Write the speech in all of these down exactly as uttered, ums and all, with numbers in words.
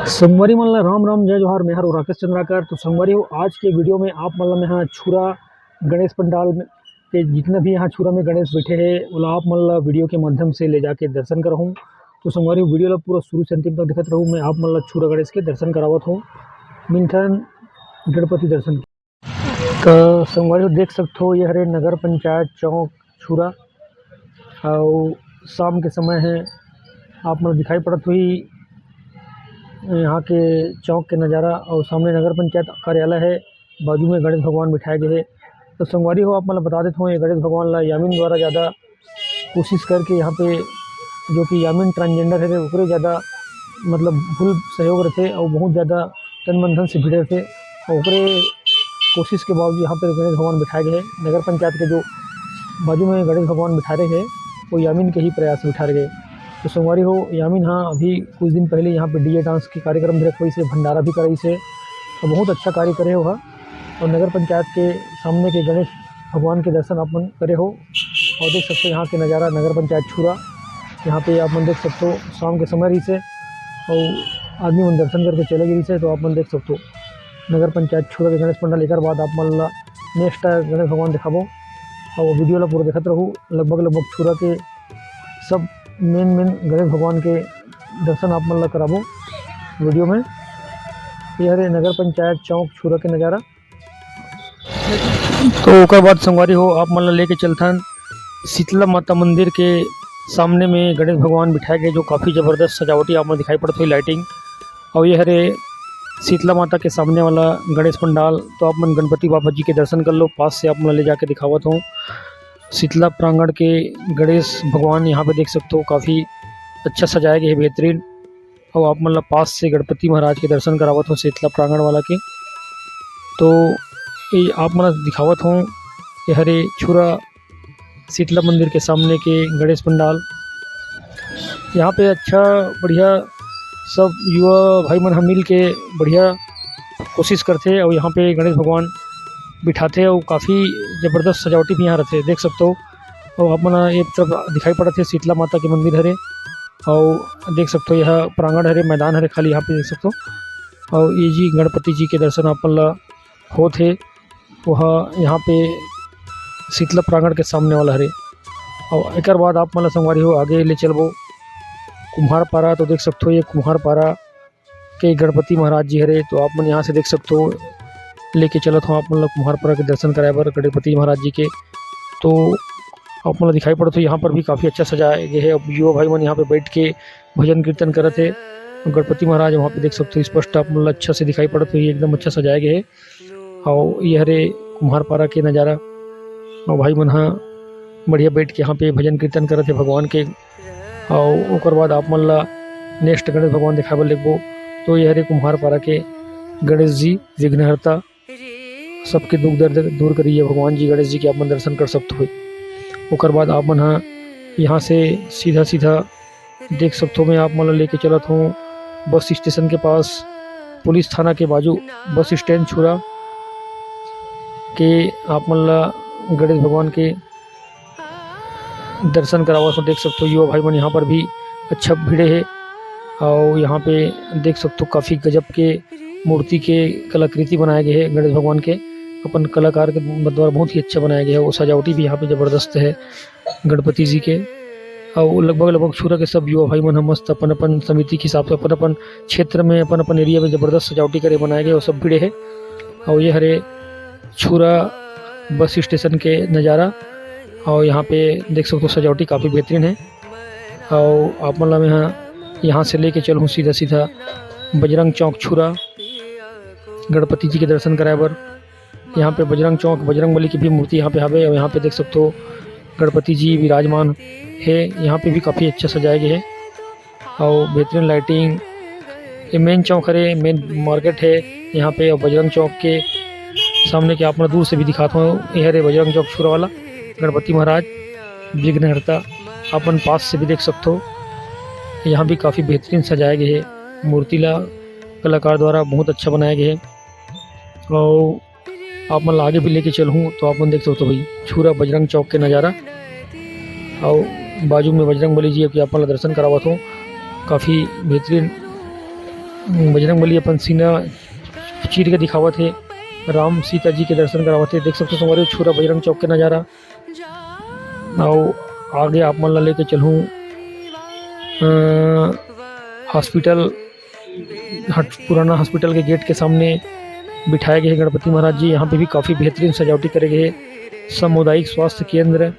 संगवारी मन ला राम राम, जय जोहार। मैं हर राकेश चंद्राकर। तो संगवारी हो, आज के वीडियो में आप मन ला मैं हाँ छुरा गणेश पंडाल में के जितना भी यहाँ छुरा में गणेश बैठे हैं, ओला आप मन ला वीडियो के माध्यम से ले जाके दर्शन कराहूँ। तो संगवारी हो, वीडियो ला पूरा शुरू से अंतिम तक देखत रहू। मैं आप मन ला छुरा गणेश के दर्शन करावत हूँ। मिलथन गणपति दर्शन। तो संगवारी हो, देख सकथो, ये हरे नगर पंचायत चौक छुरा, अउ शाम के समय है, आप मन दिखाई पड़त हुई यहाँ के चौक के नज़ारा। अउ सामने नगर पंचायत कार्यालय है, बाजू में गणेश भगवान बिठाए गए हैं। तो संगवारी हो, आप मन ला बता देत हूँ, ये गणेश भगवान ला यामिन द्वारा ज़्यादा कोशिश करके यहाँ पे, जो कि यामिन ट्रांसजेंडर है, ओकरे ज़्यादा मतलब फुल सहयोग रहते और बहुत ज़्यादा तन मन धन से भिड़े रहते। ओकरे कोशिश के बावजूद यहाँ पे गणेश भगवान बिठाए गए हैं। नगर पंचायत के जो बाजू में गणेश भगवान बिठा रहे हैं, वो यामिन के ही प्रयास बिठा रहे हैं। तो संगवारी हो, यामिन हाँ अभी कुछ दिन पहले यहाँ पे डीजे डांस के कार्यक्रम भी रखवाई से, भंडारा भी कराई से, तो बहुत अच्छा कार्य करे हो। और नगर पंचायत के सामने के गणेश भगवान के दर्शन आप मन करे हो। और देख सकते हो यहाँ के नज़ारा, नगर पंचायत छुरा, यहाँ पे आप मन देख सकते हो शाम के समय रही से और आदमी मन दर्शन करके चले गए से। तो आप मन देख सकते हो नगर पंचायत छुरा के गणेश पंडाल। एक बाद आप मन ला नेक्स्ट गणेश भगवान दिखाबो और वीडियो ला पूरा देखत रहू। लगभग लगभग छुरा के सब मेन मेन गणेश भगवान के दर्शन आप मन ला कराबो वीडियो में। ये हरे नगर पंचायत चौक छुरा के नज़ारा। तो ओकर बाद संगवारी हो, आप मन ला लेके चलथन शीतला माता मंदिर के सामने में गणेश भगवान बिठाए गए, जो काफ़ी ज़बरदस्त सजावटी आप मन दिखाई पड़त हुई लाइटिंग। और ये हरे शीतला माता के सामने वाला गणेश पंडाल। तो आप मन गणपति बाबा जी के दर्शन कर लो, पास से आप मन ला ले जाके दिखावत हूँ। शीतला प्रांगण के गणेश भगवान यहाँ पे देख सकते हो, काफ़ी अच्छा सजाया गया है, बेहतरीन। और आप मन ला पास से गणपति महाराज के दर्शन करावत हूँ शीतला प्रांगण वाला के। तो ये आप मन ला दिखावत हूँ, ये हरे छुरा शीतला मंदिर के सामने के गणेश पंडाल। यहाँ पे अच्छा बढ़िया सब युवा भाई मन ह मिल के बढ़िया कोशिश करथे और यहाँ पे गणेश भगवान बिठाथे और काफ़ी ज़बरदस्त सजावटी भी यहाँ रहथे, देख सकते हो। और आप मन एक तरफ दिखाई पड़त हे शीतला माता के मंदिर हरे, और देख सकते हो यह प्रांगण हरे, मैदान हरे खाली, यहाँ पे देख सकते हो। और ये जी गणपति जी के दर्शन आप मन ला होत हे, वह यहाँ पे शीतला प्रांगण के सामने वाला हरे। और एक बाद आप मन ला संगवारी हो आगे ले चलबो कुम्हारपारा। तो देख सकते हो ये कुम्हारपारा के गणपति महाराज जी हरे। तो आप मन यहाँ से देख सकते हो, लेके चलत हूँ आप मन ला कुम्हारपारा के दर्शन कराए बर गणपति महाराज जी के। तो आप मन ला दिखाई पड़त हो, यहाँ पर भी काफ़ी अच्छा सजाया गया है। अब युवा भाई मन यहाँ पे बैठ के भजन कीर्तन करत हे। गणपति महाराज वहाँ पे देख सकते हो, स्पष्ट आप मन ला अच्छा से दिखाई पड़त हो, ये एकदम अच्छा सजाया गया है। और ये हरे कुम्हारपारा के नज़ारा, और भाई मन ह बढ़िया बैठ के यहाँ पे भजन कीर्तन करत हे भगवान के। और ओकर बाद आप मन ला नेक्स्ट गणेश भगवान दिखाए बर लेगबो। तो ये हरे कुम्हारपारा के गणेश जी विघ्नहर्ता, सबके दुख दर्द दूर करिए भगवान जी गणेश जी के आप मन दर्शन कर सकते हो। ओकर बाद आप मन ह यहाँ से सीधा सीधा देख सकते हो, मैं आप मन ला लेके चलत हूँ बस स्टेशन के पास, पुलिस थाना के बाजू बस स्टैंड छुरा के आप मन ला गणेश भगवान के दर्शन करावत हो। देख सकते हो युवा भाई मन यहाँ पर भी अच्छा भिड़े हे, और यहाँ पे देख सकते हो काफ़ी गजब के मूर्ति के कलाकृति बनाए गए हैं गणेश भगवान के, अपन कलाकार के द्वारा बहुत ही अच्छा बनाया गया है। वो सजावटी भी यहाँ पे ज़बरदस्त है गणपति जी के। और लगभग लगभग छुरा के सब युवा भाई मन ह मस्त अपन अपन समिति के हिसाब से, अपन अपन क्षेत्र में, अपन अपन एरिया में ज़बरदस्त सजावटी करे बनाए गए, वो सब भिड़े है। और ये हरे छुरा बस स्टेशन के नज़ारा, और यहाँ पे देख सकते हो सजावटी काफ़ी बेहतरीन है। और आप मन ला मैं ह यहाँ से लेके चलूँ सीधा सीधा बजरंग चौक छुरा गणपति जी के दर्शन कराए बर। यहाँ पे बजरंग चौक, बजरंग बली की भी मूर्ति यहाँ पे हवे, और यहाँ पे देख सकते हो गणपति जी विराजमान है। यहाँ पे भी काफ़ी अच्छा सजाया गया है और बेहतरीन लाइटिंग। ये मेन चौक हरे, मेन मार्केट है यहाँ पे, और बजरंग चौक के सामने के आप मन दूर से भी दिखात हो, ये हरे बजरंग चौक छुरा वाला गणपति महाराज विघ्नहर्ता, अपन पास से भी देख सकते हो। यहाँ भी काफ़ी बेहतरीन सजाया गया है, मूर्ति ला कलाकार द्वारा बहुत अच्छा बनाया गया है। और आप मन ला आगे भी लेके चलहूँ तो आप मन देख सकते हो भाई छुरा बजरंग चौक के नज़ारा, और बाजू में बजरंग बली जी के आप मन ला दर्शन करावत हो। काफ़ी बेहतरीन बजरंग बली अपन सीना चीर के दिखावत हे, राम सीता जी के दर्शन करावत हे। देख सकथो संगवारी हो छुरा बजरंग चौक के नजारा। अउ आगे आप मन ला लेके चलहूँ, अ, हॉस्पिटल, हट-, पुराना हॉस्पिटल के गेट के सामने बिठाए गए हे गणपति महाराज जी। यहाँ पे भी काफ़ी बेहतरीन सजावटी करे गए हे। सामुदायिक स्वास्थ्य केंद्र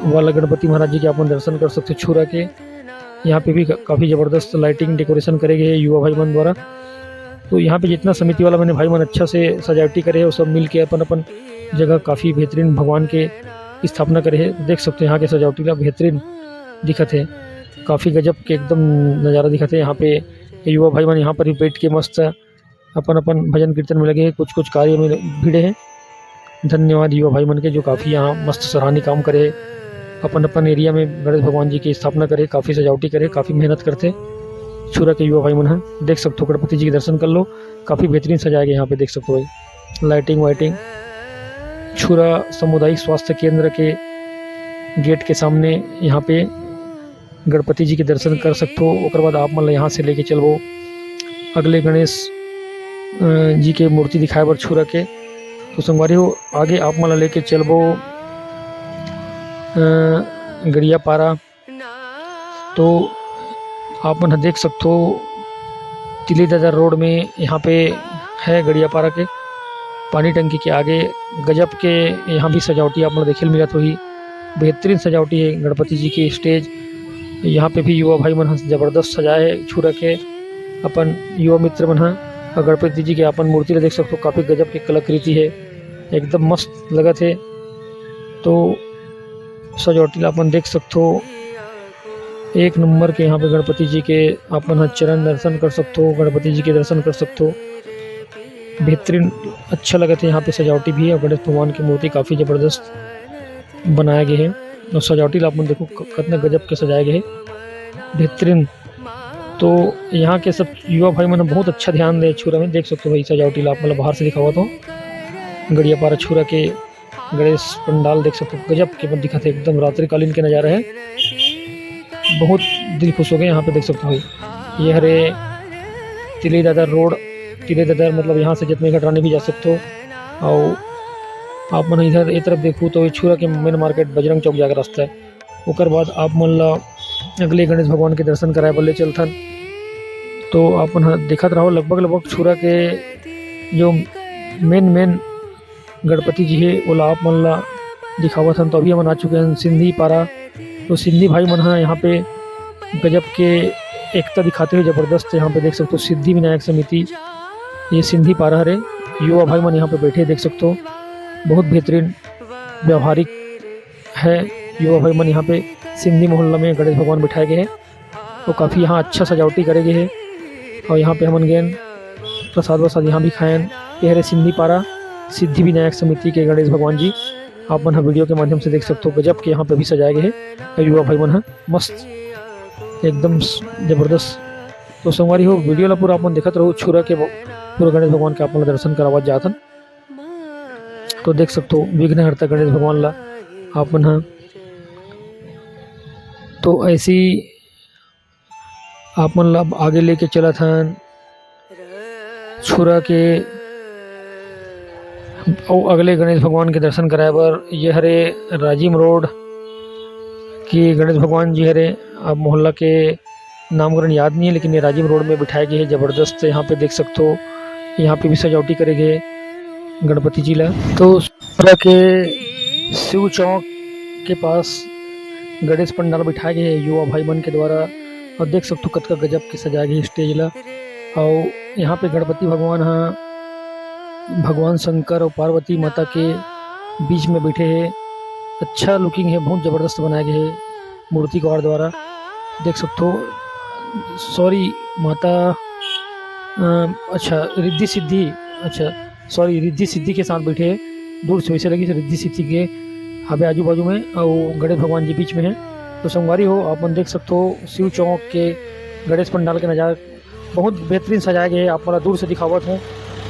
वाला गणपति महाराज जी के आप मन दर्शन कर सकते हो छुरा के। यहाँ पे भी का-, काफ़ी ज़बरदस्त लाइटिंग डेकोरेशन करे गए हे युवा भाई मन द्वारा। तो यहाँ पे जितना समिति वाला मन हे भाई मन अच्छा से सजावटी करे हे, वो सब मिल के अपन अपन जगह काफ़ी बेहतरीन भगवान के स्थापना करे हे। देख सकते हो यहाँ के सजावटी ला बेहतरीन दिखत हे, काफ़ी गजब के एकदम नज़ारा दिखत हे। यहाँ पे युवा भाई मन यहाँ पर भी बैठ के मस्त अपन अपन भजन कीर्तन में लगे हे, कुछ कुछ कार्य में भिड़े हे। धन्यवाद युवा भाई मन के जो काफ़ी यहाँ मस्त सराहनीय काम करे हे, अपन अपन एरिया में गणेश भगवान जी की स्थापना करे, काफ़ी सजावटी करे, काफ़ी मेहनत करथे छुरा के युवा भाई मन ह। देख सकथो गणपति जी के दर्शन कर लो, काफ़ी बेहतरीन सजाए गए यहाँ पे, देख सकथो भाई लाइटिंग वाइटिंग। छुरा सामुदायिक स्वास्थ्य केंद्र के गेट के सामने यहाँ पे गणपति जी के दर्शन कर सकथो। ओकर बाद आप मन ल यहाँ से लेके चलबो अगले गणेश, अ, जी के मूर्ति दिखाए बर छुरा के। तो संगवारी हो, आगे आप मन ल लेके चलबो, अ, गड़ियापारा। तो आप मन ह देख सकथो तिली दादर रोड में यहाँ पे है गड़ियापारा के पानी टंकी के आगे गजब के यहाँ भी सजावटी आप मन ल देखे ल मिलत होही। बेहतरीन सजावटी है गणपति जी की स्टेज। यहाँ पे भी युवा भाई मन ह जबरदस्त सजाए है छुरा के अपन युवा मित्र मन ह। और गणपति जी के अपन मूर्ति ल देख सकथो, काफ़ी गजब के कलाकृति है, एकदम मस्त लगत है। तो सजावटी ला अपन देख सकथो, एक नंबर के यहाँ पे गणपति जी के अपन ह चरण दर्शन कर सकथो, गणपति जी के दर्शन कर सकथो। बेहतरीन अच्छा लगत है यहाँ पे सजावटी भी, और गणेश भगवान की मूर्ति काफ़ी ज़बरदस्त बनाया गया है। और सजावटी ला अपन देखो क-, कितना गजब के सजाया गया है, बेहतरीन। तो यहाँ के सब युवा भाई मन बहुत अच्छा ध्यान दे छुरा में, देख सकते हो भाई सजावटी ला आप, मतलब बाहर से दिखावत हो गड़ियापारा छुरा के गणेश पंडाल देख सकते हो, गजब के दिखत है, एकदम रात्रिकालीन के नज़ारा है, बहुत दिल खुश हो गए यहाँ पे देख सकते हो भाई। ये हरे तिली दादर रोड, तिली दादर मतलब यहाँ से जतनी घटरानी भी जा सकते हो। और आप मन इधर ए तरफ देखो तो ये छुरा के मेन मार्केट बजरंग चौक जाके रास्ता है। ओकर बाद आप मन ला अगले गणेश भगवान के दर्शन कराए बर ले चलथन। तो आप मन ह देखत रहो, लगभग लगभग छुरा के जो मेन मेन गणपति जी हे, ओला आप मन ला दिखावत हन। तो अभी हमन आ चुके हैं सिंधी पारा। तो सिंधी भाई मन ह यहाँ पे गजब के एकता दिखाते हुए जबरदस्त, यहाँ पे देख सकते हो सिद्धि विनायक समिति, ये सिंधी पारा हरे। युवा भाई मन यहाँ पे बैठे देख सकते हो, बहुत बेहतरीन व्यवहारिक है। युवा भाई मन यहाँ पे सिंधी मोहल्ला में गणेश भगवान बिठाए गए हैं, तो काफ़ी यहाँ अच्छा सजावटी करे गए है। और यहाँ पे हमन गेन प्रसाद वसाद यहाँ भी खाएन। ये हरे सिंधी पारा सिद्धि विनायक समिति के गणेश भगवान जी, आप मन ह वीडियो के माध्यम से देख सकते हो, गजब के यहाँ पे भी सजाए गए है। और युवा भाई मन ह मस्त, एकदम स-, जबरदस्त। तो संगवारी हो, वीडियो ला पूरा आप मन देखत रहो, छुरा के ब-, पूरा गणेश भगवान के आप मन ला दर्शन करावत जात हन। तो देख सकते हो विघ्नहर्ता गणेश भगवान ला आप मन ह। तो ऐसी आप मन ला अब आगे लेके चलत हन छुरा के अउ अगले गणेश भगवान के दर्शन कराए बर। ये हरे राजिम रोड के गणेश भगवान जी हरे। अब मोहल्ला के नामकरण याद नहीं है, लेकिन ये राजिम रोड में बिठाए गए हैं। जबरदस्त, यहाँ पे देख सकते हो, यहाँ पे भी सजावटी करे गए गणपति जी ला। तो छुरा के शिव चौक के पास गणेश पंडाल बिठाए गए हैं युवा भाई मन के द्वारा। और देख सकते हो कतका गजब के सजाए गए स्टेज ला। और यहाँ पे गणपति भगवान ह भगवान शंकर और पार्वती माता के बीच में बैठे हैं। अच्छा लुकिंग है, बहुत जबरदस्त बनाए गए है मूर्तिकार द्वारा। देख सकते हो, सॉरी, माता, अ, अच्छा, रिद्धि सिद्धि, अच्छा, सॉरी, रिद्धि सिद्धि के साथ बैठे हैं। दूर से वैसे लगी रिद्धि सिद्धि के हवे आजू बाजू में, और गणेश भगवान जी बीच में है। तो संगवारी हो, आप मन देख सकते हो शिव चौक के गणेश पंडाल के नज़ारा बहुत बेहतरीन सजाए गए हे। आप मन ला दूर से दिखावत हूँ,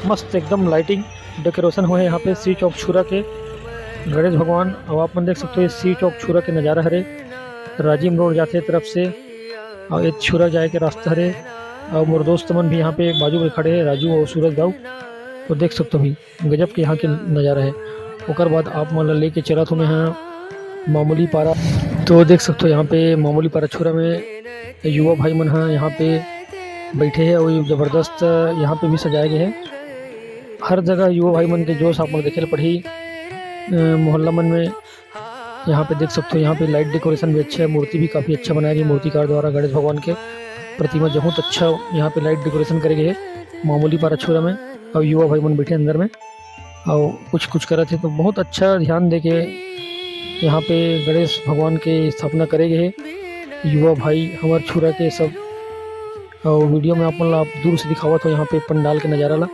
मस्त एकदम लाइटिंग डेकोरेशन हुए हे यहाँ पे शिव चौक छुरा के गणेश भगवान। अब आप मन देख सकते हो ये शिव चौक छुरा के नज़ारा हरे, राजिम रोड जाथे तरफ से, और ये छुरा जाए के रास्ता हरे। अउ मोर दोस्त मन भी यहाँ पे बाजू में खड़े हैं, राजू अउ सूरज दाऊ। तो देख सकते हो भी गजब के यहाँ के नज़ारा है। ओकर बाद आप मन ला लेके चलत हूँ मैं यहाँ मामूली पारा। तो देख सकते हो यहाँ पे मामूली पारा छुरा में युवा भाई मन ह यहाँ पे बैठे हैं और ये जबरदस्त यहाँ पे भी सजाए गए हैं। हर जगह युवा भाई मन के जोश आप मन देखे ल पड़ही। अ, मोहल्ला मन में यहाँ पे देख सकते हो, यहाँ पे लाइट डेकोरेशन भी अच्छा है, मूर्ति भी काफ़ी अच्छा बनाया गया मूर्तिकार द्वारा। गणेश भगवान के प्रतिमा बहुत अच्छा यहाँ पे लाइट डेकोरेशन करे गए है मामूली पारा छुरा में। और युवा भाई मन बैठे अंदर में और कुछ कुछ करत है, तो बहुत अच्छा ध्यान दे के यहाँ पे गणेश भगवान के स्थापना करे गए है। युवा भाई हमार छुरा के सब, और वीडियो में आप मन ला आप दूर से दिखावत हो यहाँ पे पंडाल के नज़ारा ला,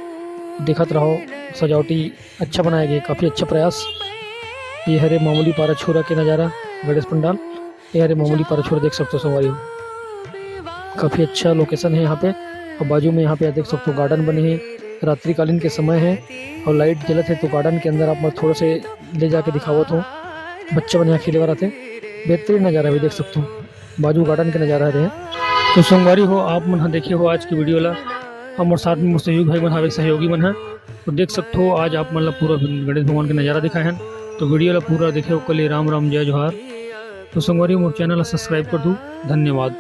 देखत रहो। सजावटी अच्छा बनाया गया, काफ़ी अच्छा प्रयास। ये हरे मामूली पारा छुरा के नज़ारा, गणेश पंडाल। ये हरे मामूली पारा छुरा, देख सकते हो संगवारी हो, काफ़ी अच्छा लोकेशन है यहाँ पे। और बाजू में यहाँ पे देख सकते हो गार्डन बने हैं, रात्रिकालीन के समय है और लाइट जलत है, तो गार्डन के अंदर आप मन थोड़ा से ले जाके दिखावत हो, बच्चा मन यहाँ खेले वाला थे। बेहतरीन नज़ारा भी देख सकते हो, बाजू गार्डन के नज़ारा है। तो संगवारी हो, आप मन ह देखे हो आज की वीडियो ला, हमर साथ में मोर सहयोगी भाई मन हवे, सहयोगी मन ह। तो देख सकते हो आज आप मन ला पूरा गणेश भगवान के नज़ारा दिखाए हन। तो वीडियो ला पूरा देखे ओकर लिए राम राम, जय जोहार। तो संगवारी हो, मोर चैनल ला सब्सक्राइब कर दू। धन्यवाद।